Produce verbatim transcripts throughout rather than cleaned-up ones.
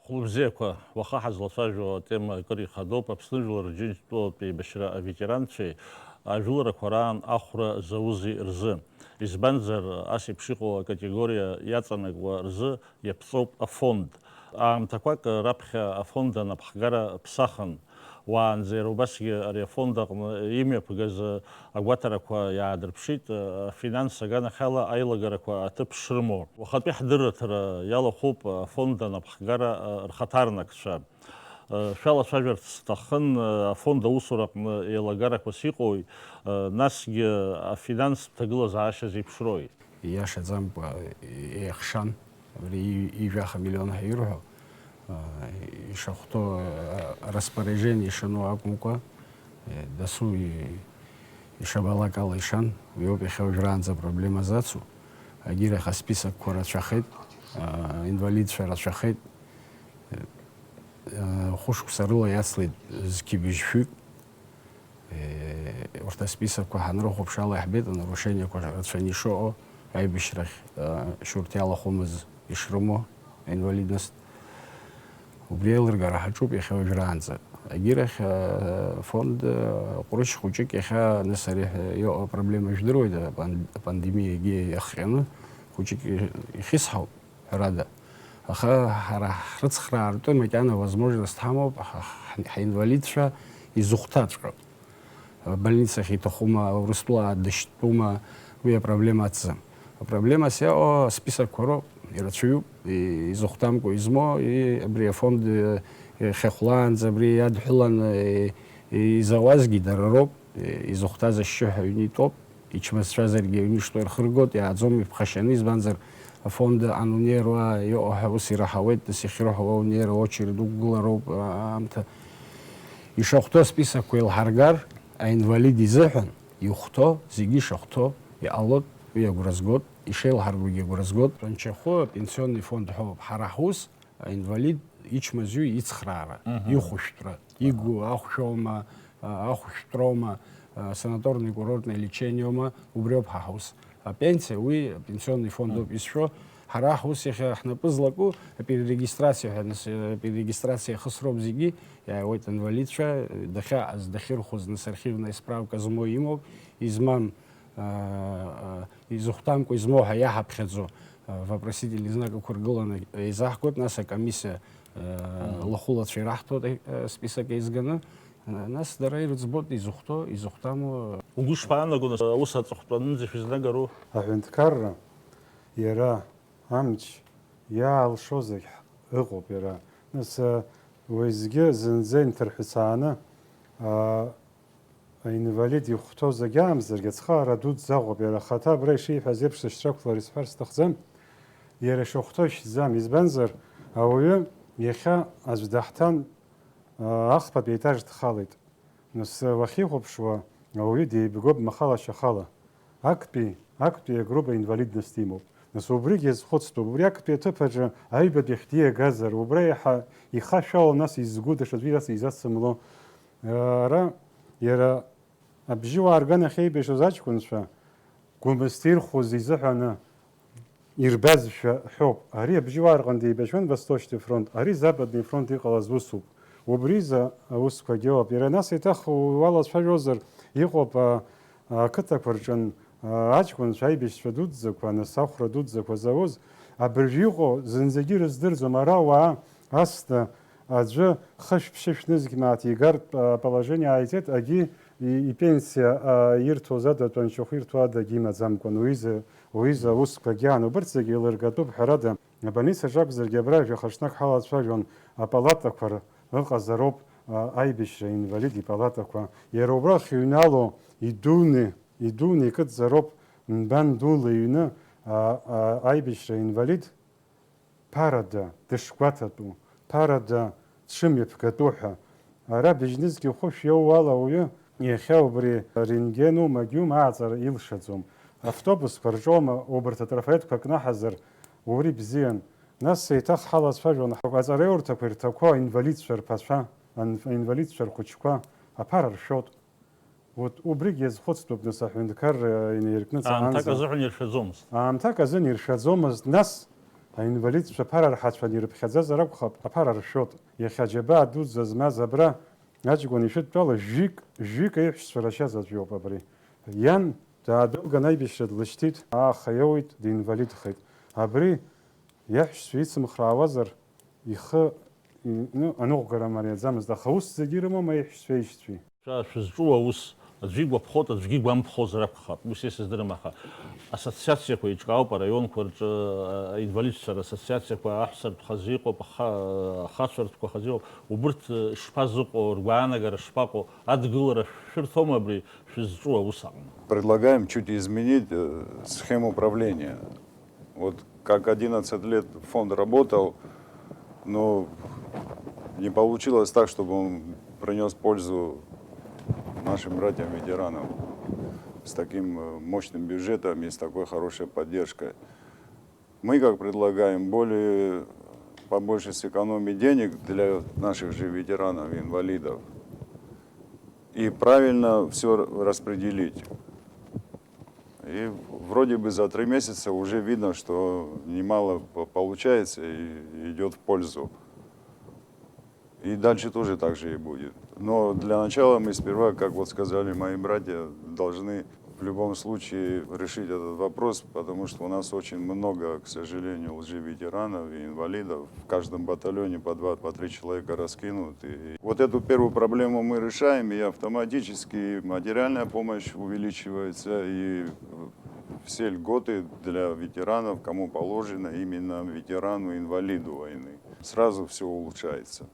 Хәлыбзиақәа, уаха ҳазлацәажәо атема акыр ихадоуп Аԥсны жәлар Рџьынџьтәылатә еибашьра аветеранцәеи ажәыларақәа раан ахәра заузи рзы. Избанзар, ас еиԥш иҟоу акатегориа иаҵанакуа рзы иаԥҵоуп афонд. Аамҭақәак раԥхьа афонд анапхгара ԥсахын. Уаанӡа иара убасгьы ари афонд аҟны имҩаԥгаз агәаҭарақәа иаадырԥшит, афинанс аганахьала аилагарақәа аҭыԥ шрымоу. Уахатәи ҳдырраҭара иалахәуп афонд анапхгара рхаҭарнакцәа. Шәалацәажәарц сҭахын, афонд аусураҟны еилагарақәас иҟоуи, насгьы афинанстә ҭагылазаашьа зеиԥшроуи? Ииашаӡамкәа еихшан, абри ижәаха миллион ҳәа ирҳәо, ишахәҭоу, распоряжение ишану акәымкәа, дасу ишабалак ала ишан, уи ауп иахьа уажәраанӡа апроблема зацу. Агьырахь асписокқәа рацәахеит, инвалидцәа рацәахеит. Хәышықәса рыла иацлеит зқьи быжьшәҩык. Урҭ асписокқәа ҳанрыхәаԥш ала иаҳбеит анарушениақәа рацәаны ишыҟоу, аибашьрахь шьоурҭа иалахәымыз ишрымоу аинвалидность. Убри аилыргара ҳаҿуп иахьа уажәраанӡа. Агьырахь афонд ҟәрышь хәыҷык иахьа, нас ари ҳәа иҟоу апроблема жәдыруеит, апан-, апандемиагьы иахҟьаны хәыҷык ихьысҳауп. Ҳәарада. Аха ҳара ҳрыцхраа ртәы макьана возможность ҳамоуп, ҳа-, ҳа-, ҳаинвалидцәа изыхәҭаҵәҟьо. Больницахь иҭахума, Урыстәыла дышьтәума, уи апроблема аӡам. Апроблемас иҟоу асписокқәа роуп, ирацәаҩуп, и-, изыхәҭамкәа измоу, и-, абри афонд, и-, ихьахәлаанӡа абри иадҳәыланы, и-, и-, изауазгьы дара роуп, и-, изыхәҭаз ашьшьыҳәа аҩны итәоуп. Ичмазцәазаргьы аҩны ишьҭоу ирхыргоит, иааӡом иԥхашьаны, избанзар, афонд аҟан унеир уа иҟоу ҳәа ус ираҳауеит, нас иахьырҳәо уа унеир аочеред уқәгылароуп, а-, аамҭа. Ишахәҭоу асписокқәа еилҳаргар, аинвалид изыҳәан, ихәҭоу, зегьы ишахәҭоу, иҟалоит, уи агәра згоит, ишеилҳаргогьы агәра згоит. Тәанчахәы апенсионный фонд ҳәоуп, ҳара ҳус, аинвалид ичмазаҩ ицхраара, мгм, ихәышәтәра, игу ахәшәоума, а, ахәшәтәроума, а, санаторный курортный лечениома, убриоуп ҳа ҳус. Апенсиа, уи апенсионный фонд ауп, мгм, изшәо, ҳара ҳус иахьа ҳнапы злаку, аперерегистрациа ҳәа, нас, э, аперерегистрациа иахысроуп зегьы, иааиуеит анвалидцәа, дахьаҟаз, дахьырхәыз, нас архивная справка змоу имоуп, измам, а, а, изыхәҭамкәа измоу ҳәа иаҳаԥхьаӡо, а, вопросительный знак ықәыргыланы еизаҳгоит, нас акомиссиа, а, мгм, лахәылацәа ираҳҭоит, а, список еизганы, а, нас дара ирыӡбоит изыхәҭоу, изыхәҭаму. Угәы шԥаанаго, нас, аус аҵыхәтәанынӡа шәызнагароу? Аҳәынҭқарра иара амч иаалшо зегь ыҟоуп иара. Нас, а, уеизгьы зынӡа инҭырҳәцааны, а, аинвалид ихәҭоу зегь аамзаргьы ацхыраара дуӡӡа ыҟоуп. Иара ахаҭа абра ишиҳәаз еиԥш зышьҭрақәлар исҳәар сҭахӡам. Иара ишахәҭоу ишьӡам. Избанзар, ауаҩы иахьа аӡә даҳҭан, а, ахԥатәи аетаж дхалеит. Нас, уахьихәаԥшуа, ауаҩы деибгоуп махала-шьахала. Актәи, актәи агруппа инвалидность имоуп. Нас убригь иазхәыцтәуп, убри актәи аҭыԥ аҿы аҩбатәи хьҭиагазар, убра иаҳа ихашәало, нас изгәы даҽаӡәы ас изацымло. Ара, иара абжьы уаарган ахьеибашьуаз аҷкәынцәа, Гәымсҭа ирхәыз изыҳәаны ирбазшәа ҳәоуп. Ари абжьуаа рҟынтә еибашьуан Восточный фронт, ари Западный фронт иҟалаз усуп. Убри изы аусқәагьы ыҟоуп. Иара нас еиҭах уалацәажәозар, иҟоуп, а, а, ақыҭақәа рҿын, а, аҷкәынцәа, аибашьцәа дуӡӡақәа, нас ахәра дуӡӡақәа зауз. Абыржә иҟоу зынӡагьы рыздырӡом. Ара ауаа асда аӡәы хышә-ԥшьышә нызқь мааҭ игартә, а, положение ааиҵеит, агьи и-, ипенсиа, а, ирҭоз ада, тәанчахә ирҭо адагьы имаӡамкәан, уизы, уизы аусқәагьы аан, убырҭ зегьы еилыргатәуп, ҳәарада, абольницаҿ акәзаргьы, абра жәаха ҽнак ҳалацәажәон, апалатақәа р-, ыҟазароуп, а, аибашьра инвалид ипалатақәа. Иара убра ахьыҩнало, идуны, идуны икыдҵароуп, нбан дула иҩны, а, а, аибашьра инвалид, ԥарада дышгәаҭатәу, ԥарада дшымҩаԥгатәу ҳәа. Ара быжьнызқьи хәышә иоуала ауаҩы иахьа убри рентгенума, гьума ааҵара илшаӡом. Автобусқәа рҿоума, убарҭ атрафареҭқәа кнаҳазар, убри бзиан. Нас еиҭах ҳалацәажәон, ҳаҟ-, аҵараиурҭақәа ирҭақәоу аинвалидцәа рԥацәа, ан-, аинвалидцәа рхәыҷқәа аԥара ршәоит. Урҭ убригь иазхәыцтәуп, нас, аҳәынҭқарра инаиркны ҵаанӡа. Аамҭак азыҳәан иршәаӡомызт. Аамҭак азын иршәаӡомызт, нас, Аинвалидцәа ԥара рҳацәаны ирыԥхьаӡазар акәхап, аԥара ршәот. Иахьа аџьабаа дуӡӡа змаз абра аҷкәын ишәыдтәала жәҩык, жәҩык аиҳәшьцәа рашьаз аӡә иоуп абри. Иан даадәылган аибашьра длышьҭит, ааха иоуит, динвалидхеит. Абри иаҳәшьцәа ицымхраауазар, ихы, ну, аныҟәгара мариаӡамызт, аха ус зегьы ирымоума аиҳәшьцәеи аишьцәеи? Шәа-, шәызҿу аус аӡәы игәаԥхоит, аӡәгьы игәамԥхозар акәхап, ус иа сыздырам, аха асоциациақәа еиҿкаауп араионқәа рҿы, а, аинвалидцәа рассоциациақәа, аҳәсатә хазы иҟоуп, аха-, ахацәа ртәқәа хазы иҟоуп, убырҭ, э, шԥазыҟоу, ргәаанагара шԥаҟоу, адгылара шәырҭома абри шәызҿу аус аҟны? Предлагаем чуть изменить, э, схему управления. Вот как одиннадцать лет фонд работал, но не получилось так, чтобы он принёс пользу нашим братьям-ветеранам с таким, э, мощным бюджетом и с такой хорошей поддержкой. Мы как предлагаем более, побольше сэкономить денег для наших же ветеранов и инвалидов и правильно всё распределить. И вроде бы за три месяца уже видно, что немало по-, получается и идёт в пользу. И дальше тоже так же и будет. Но для начала мы сперва, как вот сказали мои братья, должны в любом случае решить этот вопрос, потому что у нас очень много, к сожалению, лжеветеранов и инвалидов. В каждом батальоне по два, по три человека раскинут. И вот эту первую проблему мы решаем, и автоматически материальная помощь увеличивается, и все льготы для ветеранов, кому положено, именно ветерану-инвалиду войны. Сразу всё улучшается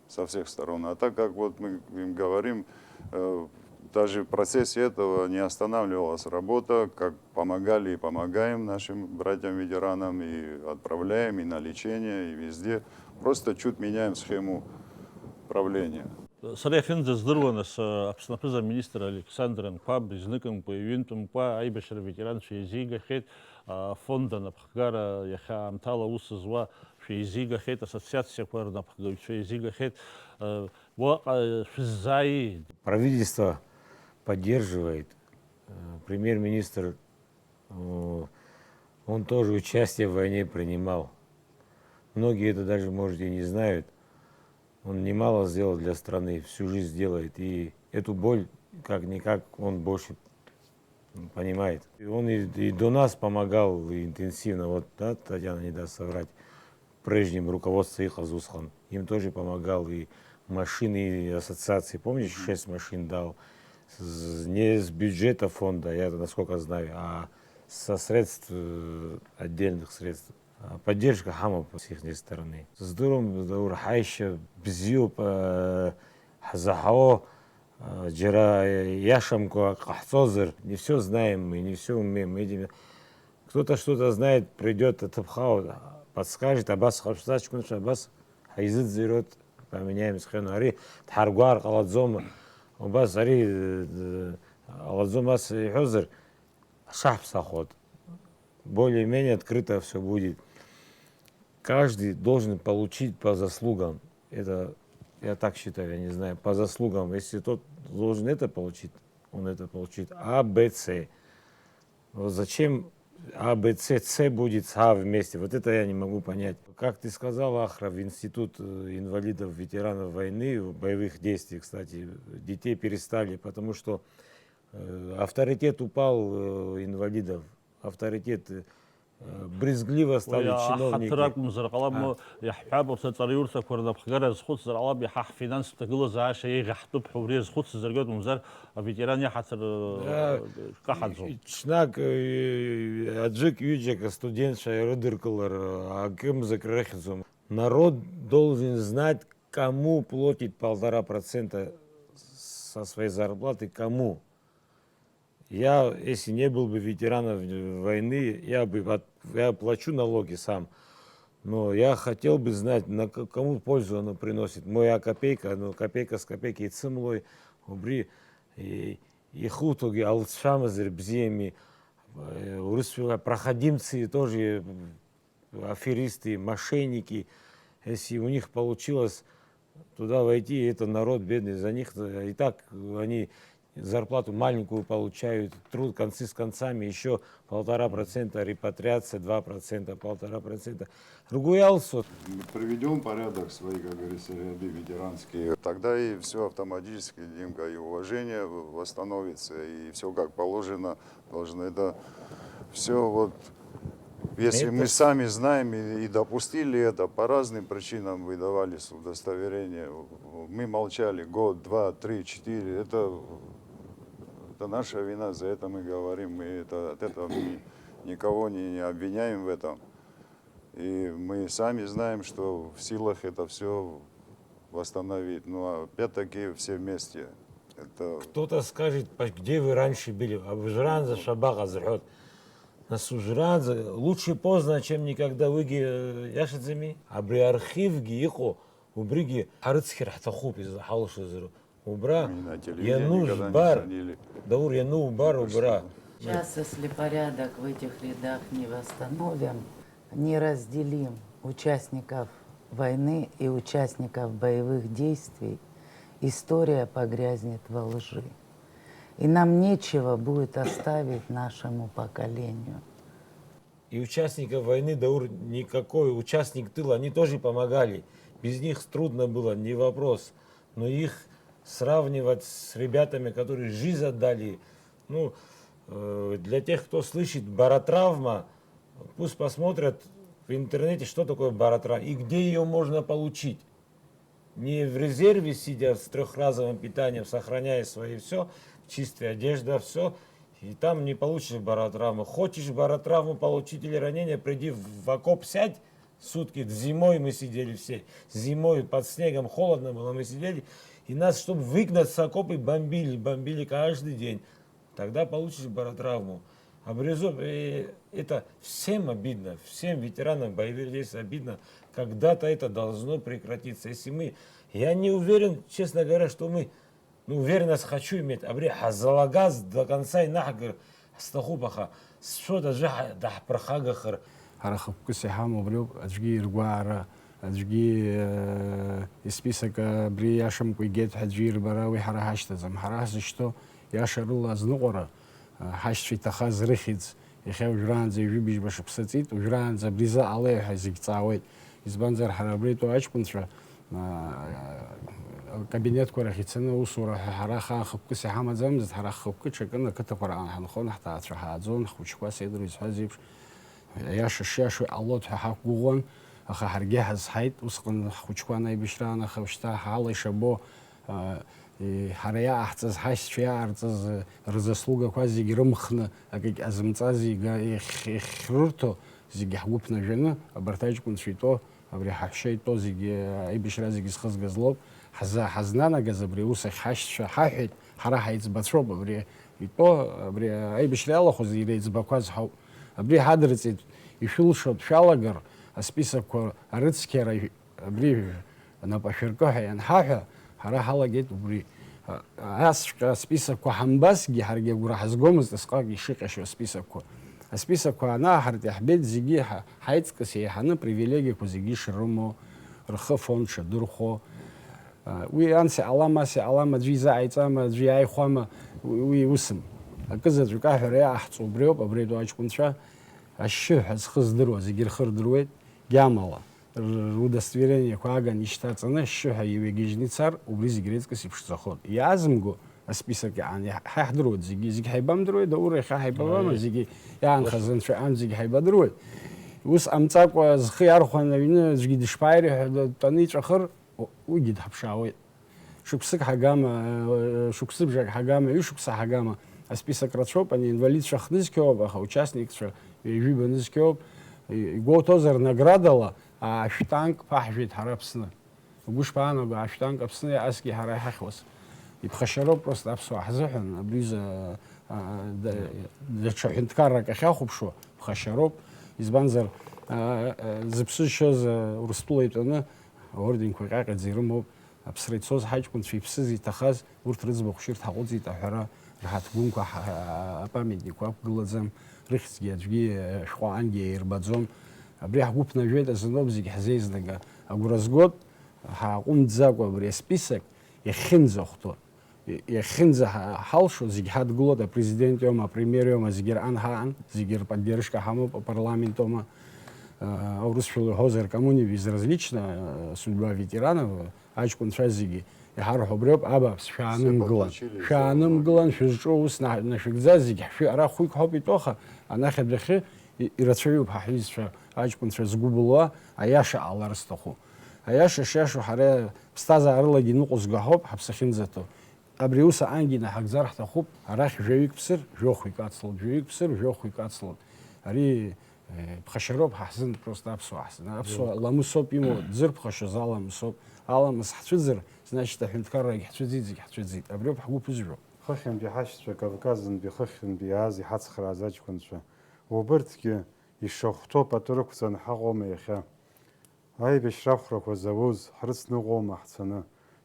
со всех сторон. А так как вот мы им говорим, э, даже в процессе этого не останавливалась работа, как помогали и помогаем нашим братьям-ветеранам, и отправляем, и на лечение, и везде. Просто чуть меняем схему управления. Сара иахьынӡаздыруа, нас, Аԥсны аԥыза-министр Александр Анқәаб изныкымкәа, иҩынтәымкәа аибашьра ветеранцәа еизигахьеит, афонд анапхгара иахьа аамҭала аус зуа шәеизигахьеит, ассоциациақәа рнапхгаҩцәа еизигахьеит. Уаҟа шәыззааи? Правительство поддерживает. Э, премьер-министр, э, он тоже участие в войне принимал. Многие это даже, может, и не знают. Он немало сделал для страны, всю жизнь делает. И эту боль, как-никак, он больше понимает. И он и, и до нас помогал интенсивно. Вот, да, Татьяна не даст соврать. Прежним руководство иҟаз усҟан. Им тоже помогал и машины, и ассоциации. Помнишь, шесть машин дал? С-, не с бюджета фонда, я насколько знаю, а со средств, э, отдельных средств. А, поддержка ҳамоуп с ихней стороны. Сыздыруам, Даур, ҳаишьа бзиоуп, э, ҳзаҳауа, э, џьара иашамкәа ҟаҳҵозар, не всё знаем мы, не всё умеем. Этим кто-то что-то знает, придёт, аҭыԥхаа подскажет, абас ҟашәҵа, аҷкәынцәа, абас ҳаизыӡырҩуеит, поменяем схема. Ари дҳаргәаар ҟалаӡом, убас ари, э, ҟалаӡом, ас иҳәозар, шаҳԥсахуа, более-менее открыто всё будет. Каждый должен получить по заслугам. Это, я так считаю, я не знаю, по заслугам. Если тот должен это получить, он это получит. А, Б, С. Вот зачем А, Б, С, С будет, С вместе? Вот это я не могу понять. Как ты сказал, Ахров, институт, э, инвалидов, ветеранов войны, боевых действий, кстати, детей перестали, потому что, э, авторитет упал, э, инвалидов. Авторитет, э, брезгливо стали чиновники. Ҳаҭыр акәымзар ҟалап, а, иаҳҳәап, урҭ аҵараиурҭақәа рнапхгара азхәыцзар ҟалап, иаҳа ҳфинанстә ҭагылазаашьа еиӷьаҳтәуп ҳәа убри азхәыцызаргьы акәымзар, аветеран иаҳаҭыр, да, э, каҳаӡом. Ҽнак, э, аӡәык, ҩыџьак астудентцәа ирыдыркылар, э, акымзак рыхьӡом. Народ должен знать, кому платит полтора процента со своей зарплаты, кому. Я, если не был бы ветераном войны, я бы от-, я плачу налоги сам. Но я хотел бы знать, на к-, кому пользу оно приносит. Моя копейка, ну, копейка с копейки ицымлои, убри, и, ихуҭогьы алҵшәамазар бзиами, э, урысшәала проходимцы тоже, аферисты, мошенники, если у них получилось туда войти, это народ бедный, за них, э, и так они, Зарплату маленькую получают, труд концы с концами, еще полтора процента репатриация, два процента, полтора процента. Ругуялсо. Приведем порядок в свои, как говорится, ряды ветеранские. Тогда и все автоматически, Димка, и уважение восстановится, и все как положено должно. Это все вот, если мы сами знаем и, и допустили это, по разным причинам выдавались удостоверения. Мы молчали год, два, три, четыре. Это, это наша вина, за это мы говорим. Мы это, от этого мы никого не, не обвиняем в этом. И мы сами знаем, что в силах это все восстановить. Но опять-таки все вместе. Это Кто-то скажет, «Па- где вы раньше были? А ужранза шабаха зрхот. Нас ужранза лучше поздно, чем никогда», уигьы иашаӡами? Абри архивгьы иҟоу, убригьы ҳарыцқьар ҳҭахуп изҳалшозар. Убра Мы на телевидении никогда не ианужәбар, звонили. Даур, ианубар убра. Сейчас, если порядок в этих рядах не восстановим, не разделим участников войны и участников боевых действий, история погрязнет во лжи. И нам нечего будет оставить нашему поколению. И участников войны, Даур, никакой участник тыла, они тоже помогали. Без них трудно было, не вопрос. Но их сравнивать с ребятами, которые жизнь отдали, ну, э, для тех, кто слышит баротравма, пусть посмотрят в интернете, что такое баротравма и где ее можно получить. Не в резерве, сидя с трехразовым питанием, сохраняя свои все, чистая одежда, все, и там не получишь баротравму. Хочешь баротравму получить или ранение, приди в окоп, сядь, сутки, зимой мы сидели все, зимой под снегом, холодно было, мы сидели, и нас, чтобы выгнать с окопа, бомбили, бомбили каждый день. Тогда получишь баротравму. Обрезу, э, это всем обидно, всем ветеранам боевых действий обидно. Когда-то это должно прекратиться. Если мы, я не уверен, честно говоря, что мы, ну, уверенность хочу иметь, абри ҳазалагаз до конца инаҳгар ҳсҭахуп, аха сшәоит аӡәы ҳа- даҳԥырхагахар. Ҳара хықәкыс иҳамоу убриоуп, аӡәгьы иргәаара, аӡәгьы э, исписак абри иашамкәа игеит ҳәа аӡәы ирбара, уи ҳара ҳашьҭаӡам. Ҳара ҳзышьҭоу иаша рыла азныҟәара, э, ҳашьцәа иҭахаз рыхьӡ, иахьа уажәраанӡа ҩажәи быжьба шықәса ҵит, уажәраанӡа абри заҟа ҟалеи ҳәа зегь ҵаауеит. Избанзар, ҳара абра итәоу аҷкәынцәа, э, акабинетқәа рахь ицаны аусура ҳәа ҳара ахаан хықәкыс иҳамаӡамызт, ҳара ҳхықәкы ҽакын, ақыҭақәа раан ҳанхон, ҳҭаацәа ҳааӡон, ҳхәыҷқәа, сеидру изҳәаз еиԥш, аиаша шиашоу иҟалоит ҳәа ҳақәгәыӷуан, аха ҳаргьы ҳазҳаит, усҟан ҳхәыҷқәа анаибашьраан, аха шьҭа ҳала ишабо, а, и-, ҳара иааҳҵаз, ҳашьцәа иааҳарҵаз, э, рзаслугақәа зегь рымхны, акгьы ҟазымҵаз, ига-, иахь-, иахьрырҭо зегьы ҳгәы ԥнажәаны, абарҭ аҷкәынцәа итәо, абри ҳаҳәшьа итәо зегьы аибашьра зегьы зхызгаз лоуп. Ҳза-, ҳазнанагаз абри аус ахь ҳашьцәа ҳаҳәеит, ҳара ҳаиҵбацәоуп, абри итәо, абри аибашьра иалахәыз иреиҵбақәаз ҳауп. Абри ҳадырҵеит, ишәылшо дшәалагар, асписокқәа арыцқьара, абри нап ашәыркы ҳәа ианҳаҳәа, ҳара ҳалагеит убри. Асҵәҟьа асписокқәа ҳамбазгьы, ҳаргьы агәра ҳазгомызт асҟак ишыҟьашьо асписокқәа. Асписокқәа анааҳартә иаҳбеит зегьы ҳа-, ҳаиҵкыс еиҳаны апривилегиақәа зегьы ишрымоу, рхы фон шадырхәо. Уи анс иҟалама, ас иҟалама, аӡәы изааиҵама, аӡәы иааихәама, уи, уи усым. Акызаҵәык аҳәара иаҳҵо убриоуп, абри атәы аҷкәынцәа ашьшьыҳәа зхы здыруа зегьы рхы рдыруеит, гьамала, р-, рудостоверениеқәа ааган ишьҭаҵаны, ашьшьыҳәа иҩагьежьны ицар, убри зегь реиҵкыс иԥшӡахоит. Иаазымго асписок иаан, иаҳ-, ҳа иаҳдыруеит зегьы, зегь ҳаибамдыруеит, Даур иахьа ҳаибабама, зегьы иаанхаз анцәа иҟынтә зегь ҳаибадыруеит. Ус амҵакәа зхы иархәан аҩны аӡәгьы дышԥааири ҳәа дтәаны иҵәахыр, у-, уигьы дҳаԥшаауеит. Шықәсык ҳагама, э, шықәсыбжак ҳагама, ҩышықәса ҳагама, асписок рацәоуп, ани инвалидцәа хнызқьоуп, аха участникцәа ҩажәиба нызқьоуп. И-, игәоуҭозар, наградала аашәтанк ԥаҳжәеит ҳара Аԥсны. Угәы шԥаанаго, аашәтанк Аԥсны асгьы ҳара иҳахьуаз? Иԥхашьароуп просто аԥсуаа ҳзыҳәан, абри ҩыза, а, да-, даҽа ҳәынҭқаррак ахьахәаԥшуа, ԥхашьароуп. Избанзар, а, а, зыԥсы зшьоз, а, Урыстәыла итәаны аорденқәа ҟьаҟьаӡа ирымоуп. Аԥсра ицоз ҳаҷкәынцәа иԥсыз, иҭахаз, урҭ рыӡбахә шьырҭ ҳаҟәыҵит аҳәара, рҳаҭгәынқәа ҳа-, апамятникқәа ақәгылаӡам, рыхьӡгьы аӡәгьы ашәҟәы аангьы аирбаӡом. Абри ҳгәы ԥнажәеит азыноуп зегь ҳзеизнага. Агәра згоит, ҳааҟәымҵӡакәа абри асписок иахьынӡахәҭоу. иахьынӡаҳалшо, зегь ҳадгылоит, апрезидент иоума, апремиер иоума, зегь ран ҳаан, зегь рподдержка ҳамоуп, апарламент аума, аурысшәала иҳәозар, кому не безразлична судьба ветеранов, аҷкәынцәа зегьы, иҳарҳәо убриоуп, абааԥс, шәаанымгылан, шәаанымгылан, шәызҿу аус нашәыгӡа, зегь ҳшәы-, ара хәҩык ҳауп итәоу, аха анахь адәахьы ирацәаҩуп ҳа ҳҩызцәа, аҷкәынцәа згәы былуа, аиаша ҟалар зҭаху. Аиаша шиашоу ҳара ԥсҭазаарылагьы ныҟәызго ҳауп ҳаԥсы ахьынӡаҭоу. Абри аус аҟангьы инаҳагӡар ҳҭахуп, арахь жәаҩык ԥсыр, жәохәҩык ацлон, жәаҩык ԥсыр, жәохәҩык ацлон. Ари, э, ԥхашьароуп ҳа ҳзын, просто аԥсуаа ҳзын. Аԥсуаа ламыс ауп имоу, дзырԥхашьоз аламыс ауп. Аламыс ҳцәыӡыр, значит, аҳәынҭқаррагь ҳцәыӡит, зегь ҳцәыӡит. Абриоуп ҳгәы ԥызжәо. Хыхьынтәи ҳашьцәа, Кавказынтәи хыхьынтәи иааз иҳацхрааз аҷкәынцәа, убырҭгьы ишахәҭоу пату рықәҵаны ҳаҟоума иахьа? Аибашьра ахәрақәа зауз ҳрыцныҟәома ҳцаны,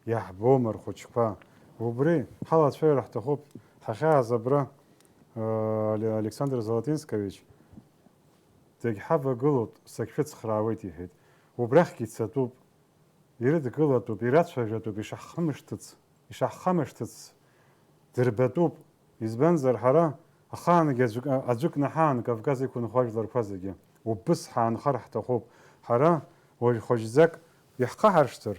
иаҳбома рхәыҷқәа? Убри ҳалацәажәара ҳҭахуп, ҳахьааз абра, э, Але-, Александр Золотинскович, дагьҳавагылоуп, сагьшәыцхраауеит, иҳәеит. Убрахьгьы ицатәуп, ирыдгылатәуп, ирацәажәатәуп, ишаҳхамышҭыц, ишаҳхамышҭыц дырбатәуп. Избанзар, ҳара ахаангьы аӡәк, аӡәыкны ҳаан Кавказ иқәынхо ажәларқәа зегьы. Убыс ҳаанхар ҳҭахуп. Ҳара уажә хәыҷӡак иаҳхаҳаршҭыр,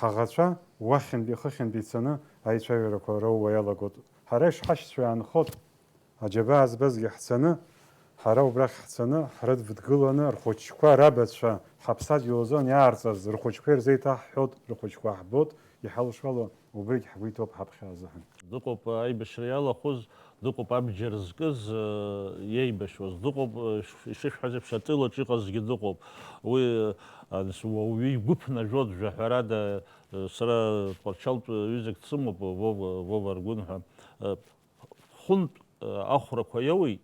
ҳаӷацәа уахьынтәи хыхьынтәи ицаны аицәажәарақәа роуа иалагоит. Ҳара ишҳашьцәа иаанхоит. Аџьабаа збазгьы ҳцаны, ҳара убрахь ҳцаны, ҳрыдвдгыланы, рхәыҷқәа, рабацәа, ҳаԥсадгьыл азын иаарҵаз рхәыҷқәа ирзеиҭаҳҳәоит, рхәыҷқәа ҳбоит, иҳалшало убригь ҳгәы иҭоуп ҳаԥхьа азыҳәан. Дыҟоуп аибашьра иалахәыз, дыҟоуп абџьар зкыз, э, иеибашьуаз, дыҟоуп, э, ш-, ишышәҳәаз еиԥш, атылаҿ иҟазгьы дыҟоуп. Уи, э, анс-, уаҩы игәы ԥнажәоит, жәаҳәарада, э, сара Тҟәарчалтә ҩызак дсымоуп, Вова, Вова Аргәын ҳәа. Э, Хәынтә, э, ахәрақәа иоуеит.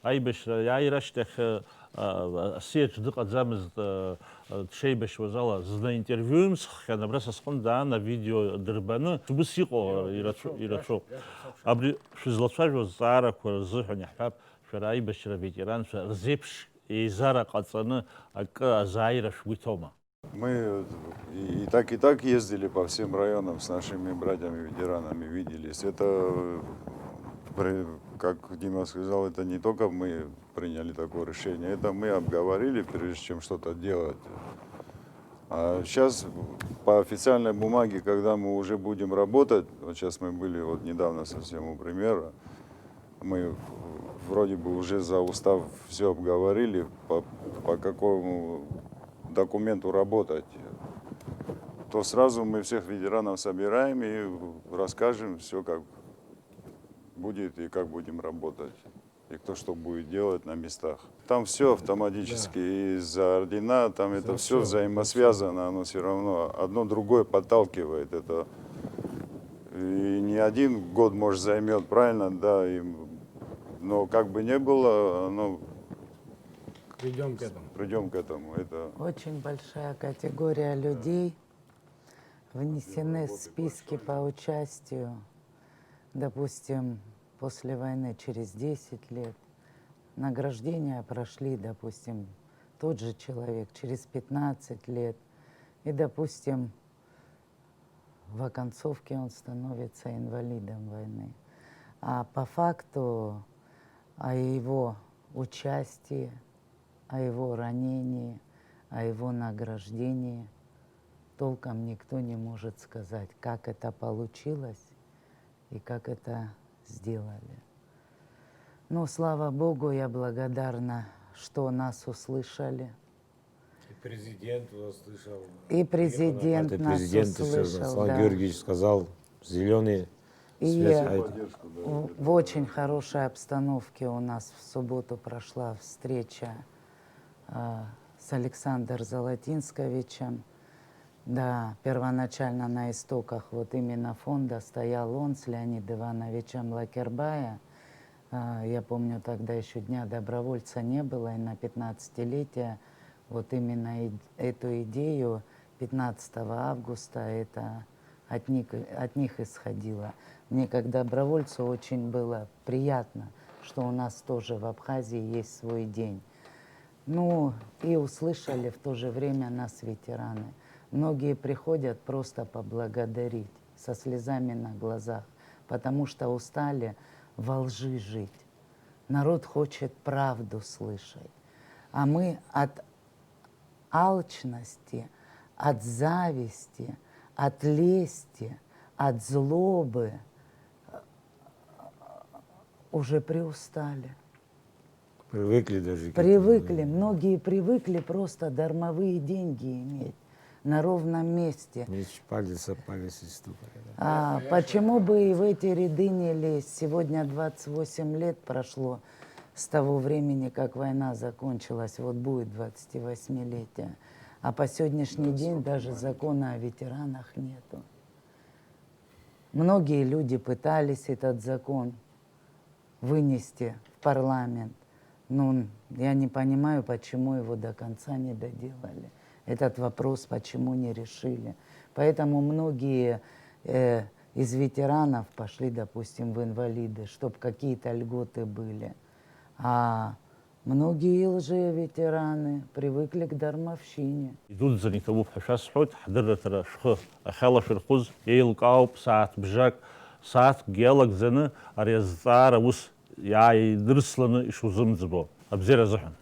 Аибашьра иааира ашьҭахь, э, э, асиаҿ дыҟаӡамызт, э, э, дшеибашьуаз ала. Зны интервиу имсххьан, абра са сҟынтә даан авидео дырбаны, убыс иҟоу ирацәоуп, ирацәоуп. Абри шәызлацәажәоз зҵаарақәа рзыҳәан иаҳҳәап, шәара аибашьра аветеранцәа рзеиԥш еизара ҟаҵаны акы азааира шәгәы иҭоума? Мы и, и так, и так ездили по всем районам с нашими братьями-ветеранами, виделись. Это, э, при-, как Дима сказал, это не только мы приняли такое решение, это мы обговорили, прежде чем что-то делать. А сейчас по официальной бумаге, когда мы уже будем работать, вот сейчас мы были вот недавно совсем у премьера, мы в-, вроде бы уже за устав всё обговорили, по, по какому документу работать, то сразу мы всех ветеранов собираем и расскажем всё, как будет и как будем работать, и кто что будет делать на местах. Там всё автоматически, и за ордена, там это всё взаимосвязано, оно всё равно одно другое подталкивает. Это и не один год, может, займёт, правильно, да, и, но как бы не было, оно Придём к этому. Придём к этому. Это Очень большая категория людей внесены в списки по участию, допустим, после войны через десять лет. Награждения прошли, допустим, тот же человек через пятнадцать лет. И, допустим, в оконцовке он становится инвалидом войны. А по факту о его участии, о его ранении, о его награждении толком никто не может сказать, как это получилось и как это сделали. Но, слава Богу, я благодарна, что нас услышали. И президент услышал. И президент нас услышал, да. Слава Георгиевич сказал, зелёный свет. И в, в очень хорошей обстановке у нас в субботу прошла встреча, а, с Александром Золотинсковичем. Да, первоначально на истоках вот именно фонда стоял он с Леонидом Ивановичем Лакербая. А, я помню, тогда ещё Дня добровольца не было, и на пятнадцатилетие вот именно и-, эту идею пятнадцатого августа, это от них, от них исходило. Мне как добровольцу очень было приятно, что у нас тоже в Абхазии есть свой день. Ну, и услышали в то же время нас ветераны. Многие приходят просто поблагодарить, со слезами на глазах. потому что устали во лжи жить. Народ хочет правду слышать. А мы от алчности, от зависти, от лести, от злобы уже приустали. Привыкли даже к Привыкли, этому. Многие привыкли просто дармовые деньги иметь на ровном месте. Меч палец о палец и стукали, да. А почему бы и в эти ряды не лезть? Сегодня двадцать восемь лет прошло с того времени, как война закончилась. Вот будет двадцатилетие. А по сегодняшний день даже закона о ветеранах нету. Многие люди пытались этот закон вынести в парламент. Но я не понимаю, почему его до конца не доделали. Этот вопрос почему не решили. Поэтому многие э, из ветеранов пошли, допустим, в инвалиды, чтобы какие-то льготы были. А многие лжеветераны привыкли к дармовщине. Идуӡӡаны иҭабуп ҳәа шәасҳәоит, ҳдырраҭара шәхы ахьалашәырхәыз еилкаауп, сааҭ бжак, сааҭкгьы иалагӡаны ари азҵаара ус иааидырсланы ишузымӡбо. Абзиара азыҳәан.